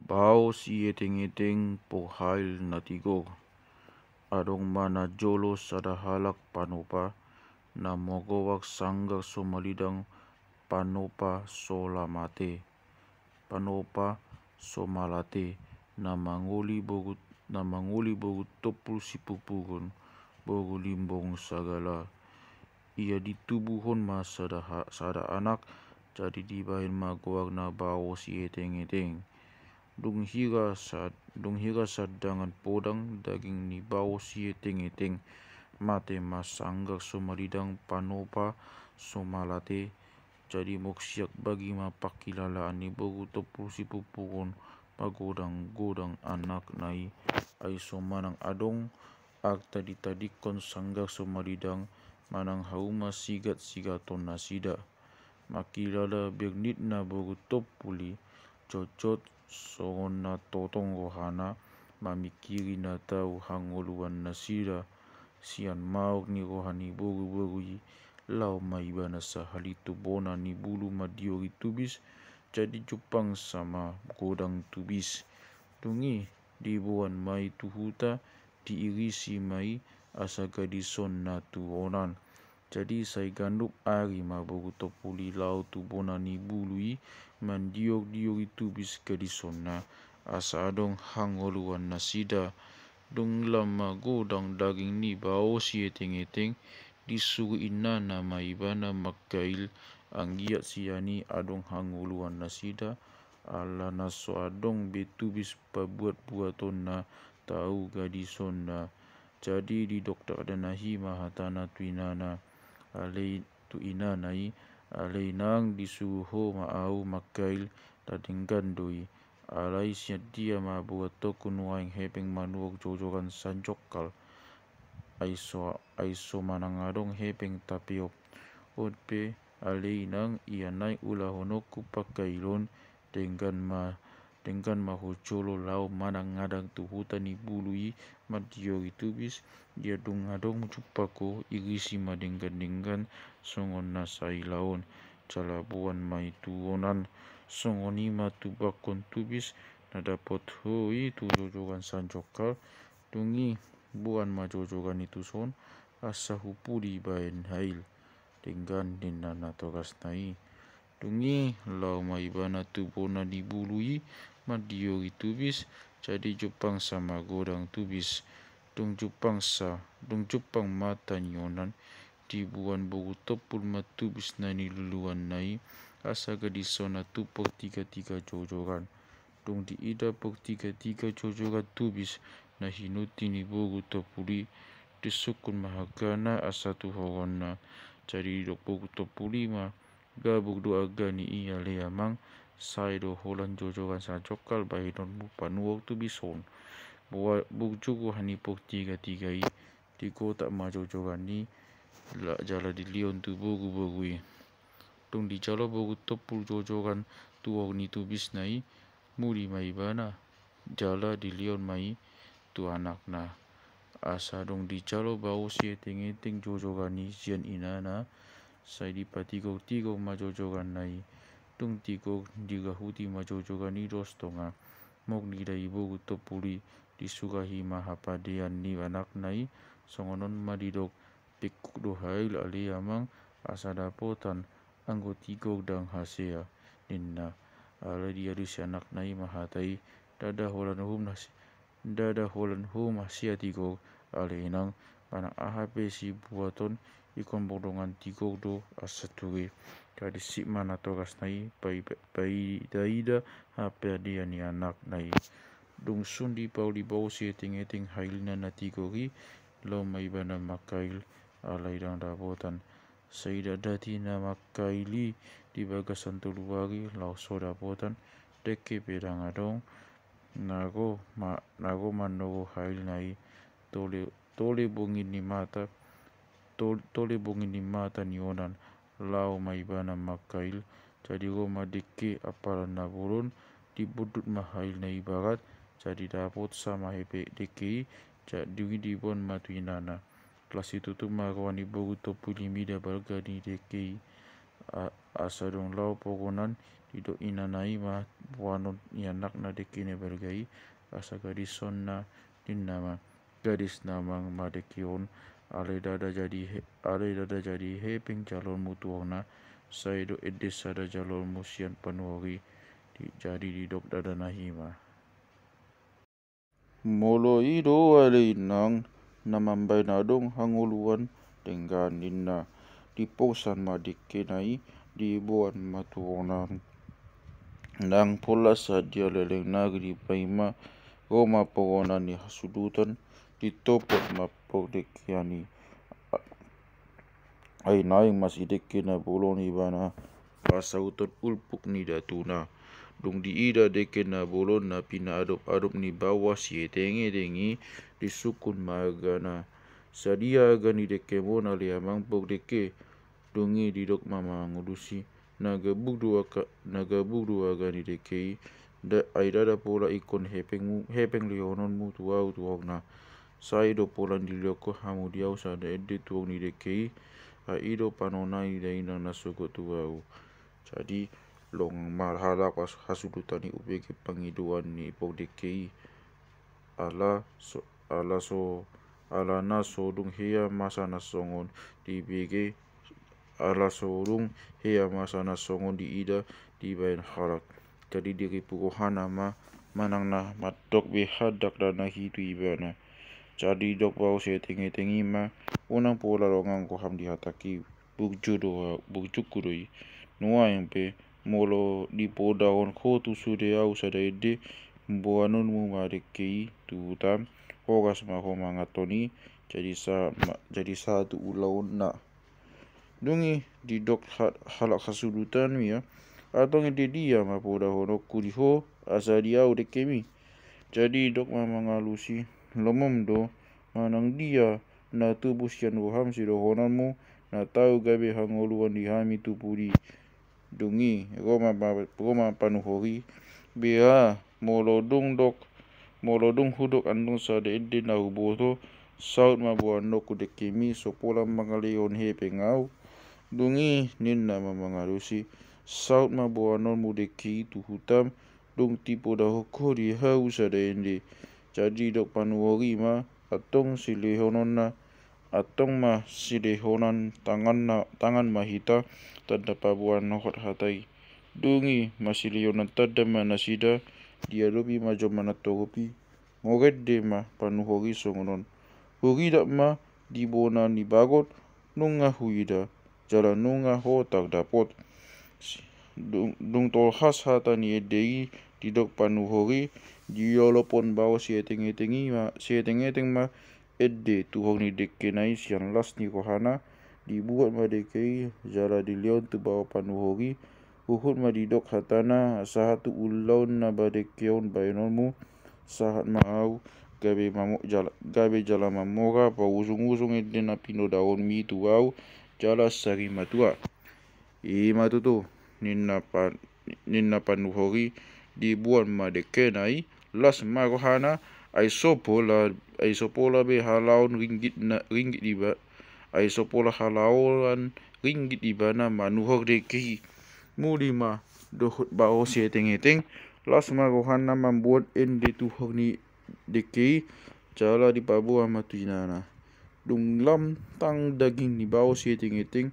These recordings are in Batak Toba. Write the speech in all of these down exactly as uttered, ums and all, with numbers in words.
Baos i eteng-eteng, pohail na tigor. Adong ma na jolo sada halak panopa, na magoak sanggar so malidang, panopa so lamate, panopa so malate, na mangoli bogu, na mangoli bogu tompul sipuppugon, bogu limbong sagala. Ia ditubuhon ma sada, sada anak, jadi dibahen ma goar na baos i eteng-eteng. Dung hira sad, dung hira sadangan podang daging ni baos i eteng-eteng, mate ma sanggar so malidang, panopa so malate. Jadi mok siak bagi ma pangkilalaan ni bogu tompul sipuppugon, pagodang-godang anakna i. Ai so manang adong arta ditadingkon sanggar so malidang, manang hauma sigat-sigaton nasida. Mangkilala bernitna bogu tompul i, jotjot songon na totong rohana, mamingkiri na tau hangoluan nasida. Sian maor ni roha ni boru-boru i, laho ma ibana sahali tu bona ni bulu mandiori tubis, jadi jumpang sa ma godang tubis. Dung i diboan ma i tu huta, diirisi ma i asa gadison na tuhonan. Jadi sai ganup ari ma boru tompul i laho tu bona ni bulu i, mandior-diori tubis gadisonna, asa adong hangoluan nasida. Dung lam ma godang daging ni baos i eteng-eteng, disuru innana ma ibana mangkail, anggiat sian i adong hangoluan nasida, ala na so adong be tubis pabuat-buatonna tau gadisonna. Jadi didok dakdanak i ma hatana tu inana, ale i, tu inana i, ale inang, disuru ho ma au mangkail, na denggan do i. Alai sian dia ma boatonku nuaeng hepeng manuhor jojoran sanjongkal? Ai so, ai so manang adong hepeng tapeop. On pe, ale inang, ia naeng ulahononku pangkailon, denggan ma, denggan ma ho jolo laho manang ngadang tu huta ni bulu i mandiori tubis. Ia dung adong jumpang ho, irisi ma denggan-denggan songon na saila on, jala boan ma i tuhonan. Songon i ma tubuhon tubis na dapot ho i tu jojoran sanjongkal. Dung i boan ma jojoran i tuson, asa hupudi bahen hail. Denggan ninna natogasna i. Dung i laho ma ibana tu bona ni bulu i mandiori tubis, jadi jumpang sa ma godang tubis. Dung jumpang sa, dung jumpang ma tanionan, diboan boru tompul ma tubis na niluluanna i, asa gadisonna tu portiga-tiga jojoran. Dung diida portiga-tiga jojoran tubis na hinuti ni boru tompul i, disungkun ma hargana asa tuhoronna. Jadi didok boru tompul i ma, gabur do arga ni i ale amang, sai do holan jojoran sanjongkal bahenonmu panuhor tubis on. Boa, burju roha ni portiga-tiga i, digotap ma jojoran i, la, jala dilehon tu boru-boru i. Dung dijalo boru tompul jojoran tuhor ni tubisna i, muli ma ibana, jala dilehon ma i tu anakna. Asa dung dijalo baos i eteng-eteng jojoran i sian inana, sai dipatigor-tigor ma jojoranna i. Dung tigor, dirahuti ma jojoran i dos tonga. Mok nida i boru tompul i, disurahi ma hapadean ni anakna i, songon on ma didok, pingkuk do hail ale amang, asa dapotan, anggo tigor ndang hasea, ninna. Alai dialusi anakna i ma hata i, ndada holan uhum na si-, ndada holan uhum hasea tigor, ale inang, manang aha pe sibuaton, ingkon mardongan tigor do asa ture. Jadi sip ma natogasna i, pai-, paida-ida hapadean ni anakna i. Dung sun dipauli baos i eteng-eteng hailna na tigor i, laho ma ibana mangkail, alai ndang dapotan. Sai dati na mangkail i di bagasan tolu ari laho so dapotan, dengke pe ndang adong, na ro ma-, na ro mandohot hailna i, tole, tole bongi ni mata, tol-, tole bongi ni mata ni onan, laho ma ibana mangkail, jadi ro ma dengke amparan na bolon, dibundut ma hailna i barat, jadi dapot sa ma hepe dengke i, ja-, dung i diboan ma tu inana. Las situtu ma roha ni boru tompul i mida balga ni dengke i. A-, Asa dung laho pogonan, didok inana i ma boanon ni anakna dengke na balga i, asa gadishonna, ninna ma. Gadis na amang ma dengke on, alai ndada jadi he-, alai ndada jadi hepeng jaloonmu tu hona, sai do ende sada jaloonmu sian panuhor i. Di-, jadi didok dadana i ma. Molo i do ale inang na mambahen adong hangoluan denggan ninna. Dipongsan ma dengkena i diboan ma tu hona. Nang pola sadia leleng nari dipaima, ro ma pogonan ni hasudutan, ditopot ma pordengkean i. Ai naeng ma si dengke na bolon ibana pasauton ulpuk ni datuna. Dung diida dengke na bolon na pinaadop-adop ni baoa sietengeteng i, disungkun ma argana. Sadia arga ni dengkemon ale amang pordengke? Dung i didok ma mangalusi. Na gabur do arga, na gabur do arga ni dengke i, nda, ai ndada pola ingkon hepengmu, hepeng lehononmu tu ahu tu hona. Sai do pola dilehon ho hamu di ahu sada ende tuhor ni dengke i, ai i do panona ni dainang na sogot tu ahu. Jadi longang ma halak hasudutan i ubege pangidoan ni pordengke i. Ala so, ala so, alana so dung hea masa na songon dibege, ala so dung hea masa na songon diida dibahen halak. Jadi diripu rohana ma manang na mandok be handak dana i tu ibana. Jadi didok baoa sietengeteng i ma, unang pola longang roham di hatangki. Burju do, burjungku do i. Nuaeng pe molo dipodahon ho tu sude ahu sada ende boanonmu ma dengke i tu hutam, horas ma ho manganhon i, jadi sa-, ma-, jadi sahat tu ulaonna. Dung i didok ha-, halak hasudutan i ma, antong ende dia ma podahononku di ho asa di ahu dengkemi? Jadi didok ma mangalusi, lomom do, manang dia na tubu sian roham sidohononmu, na tau gabe hangoluan di hami tu pudi. Dung i ro ma, ro ma panuhor i. Bea, molo dung dok, molo dung hudok antong sada ende na huboto, saut ma boanonku dengkemi, so pola mangalehon hepeng ahu. Dung i ninna ma mangalusi, saut ma boanonmu dengke i tu hutam, dung dipodahon ho di ahu sada ende. Jadi didok panuhor i ma, antong silehononna, antong ma silehonan tanganna, tangan ma hita, tanda paboa nohot hata i. Dung i masilehonan tanda ma nasida, diadopi ma jolma na torop i. Molo ende ma panuhor i songon on. Huida ma di bona ni bagot, nunga huida, jala nunga ho tardapot. Dung, dung tolhas hata ni ende i didok panuhor i, diolopon baoa sietengeteng i ma, sietengeteng ma ende tuhor ni dengkena i sian las ni rohana, dibuat ma dengke i, jala dilehon tu baoa panuhor i, huhut ma didok hatana, sahat tu ulaon na ba dengke on baenonmu, sahat ma ahu, gabe mamo-, jala, gabe jala mamora, pausung-usung ende na pinodahonmi tu ahu, jala sari matua. I ma tutu, ninna pa-, ninna panuhor i, dibuat ma dengkena i, las ma rohana, ai so pola, ai so pola be halaon ringgit na, ringgit iba, ai so pola halaoan ringgit ibana manuhor dengke i. Muli ma dohot baoa sietengeteng, las ma rohana mambuat ende tuhor ni dengke i, jala dipaboa ma tu inana. Dung lam tang daging ni baoa sietengeteng,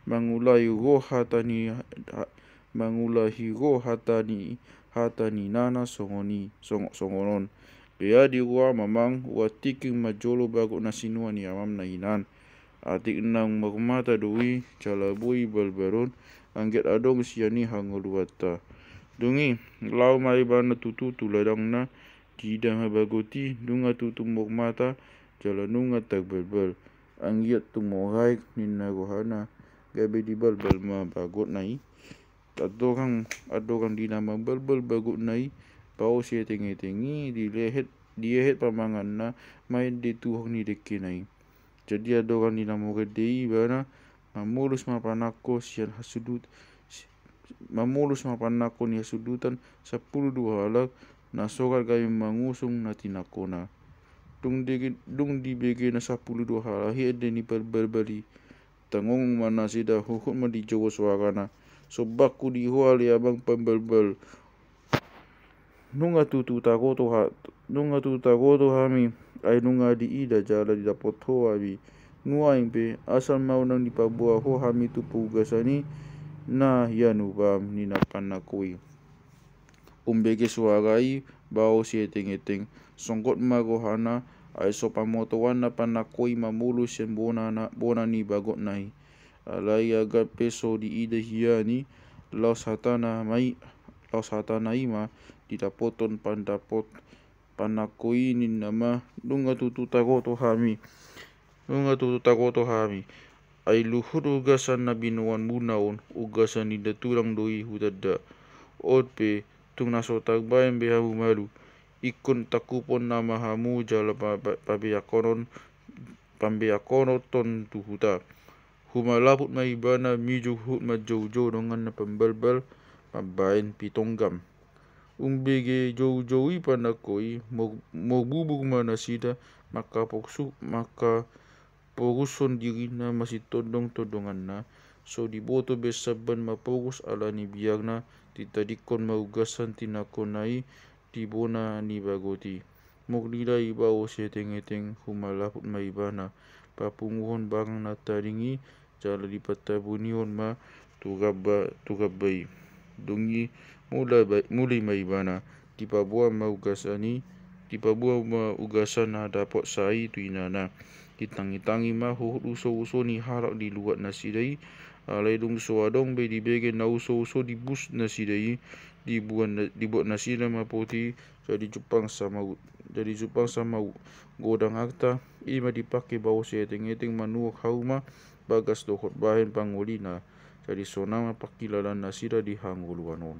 mangulahi ro hata ni ha-, mangulahi ro hata ni, hata ni inana songon i, song-, songon on. Bea di roham amang, ua tingking ma jolo bagot na sinuan ni amam na hinan. Atik naung marmata do i, jala boi balbal on, anggiat adong sian i hangoluanta. Dung i, laho ma ibana tutu tu ladangna, diida ma bagot i, nunga tutu marmata, jala nunga tarbalbal. Anggiat tung mora aek ninna rohana, gabe dibalbal ma bagotna i. Andorang, andorang di na mambalbal bagotna i, baoa sietengeteng i, dilehet, dihehet pamanganna ma ende tuhor ni dengkena i. Jadi andorang di na mora ende i ibana, mamolus ma panangko sian hasudut-, si-, mamolus ma panangko ni hasudutan sampulu dua halak na sorat gabe mangusung na tinangkona. Dung di, dung dibege na sampulu dua halak i ende na dibalbal i, tangongon ma nasida, huhut ma dijou soarana. Sombangku di ho ale amang pambalbal. Nunga tutu tagoto ha, nunga tutu tagoto hami, ai nunga diida jala didapot ho hami. Nuaeng pe, asal ma unang dipaboa ho hami tu pogugasan i na hian ubaam ninna panangko i. Umbege suara i bao si Eteng-eteng, songgot ma rohana, ai so pamotoanna panangko i mamolus sian bona na, bona ni bagotna i. Alai agar pe so diida hian i, laos hatana ma i, laos hatana i ma didapothon pandapot panangko i ninna ma, nunga tutu tagoto hami. Nunga tutu tagoto hami. Ai luhut ugasan na binoanmuna on, ugasan ni datulang do i hutanda. On pe, tung na so tarbaen be hamu malu. Ingkon tangkupon nama hamu jala pa-, pa-, pabeakonon, pambeakonon tu huta. Humalaput ma ibana mijou huhut manjoujou donganna pambalbal mambaen pitonggam. Umbege joujou i panangko i, mor-, morbubur ma nasida, mangkapoksu-, mangkaporushon dirina masitondong tu donganna, so diboto be samban maporus ala ni biarna, ditadingkon ma ugasan tinangkona i di bona ni bagot i. Murnida i bao si Eteng-eteng, humalaput ma ibana, papunguhon barang na tading i, jala dipatabunihon ma tu gamba, tu gamba i. Dung i mula ba-, muli ma ibana, dipaboa ma ugasan i, dipaboa ma ugasan na dapot sa i tu inana. Ditangitangi ma huhut usouso ni halak di luat nasida i, alai dung so adong be dibege na usouso dibus nasida i, dibuan na-, dibuat nasida ma poti, jadi jumpang sama u-, jadi jumpang sama u-, godang arta, i ma dipangke bao si Eteng-eteng manuhor hauma bagas dohot bahen pangolina. Jadi sonang ma pangkilalaan nasida di hangoluan on.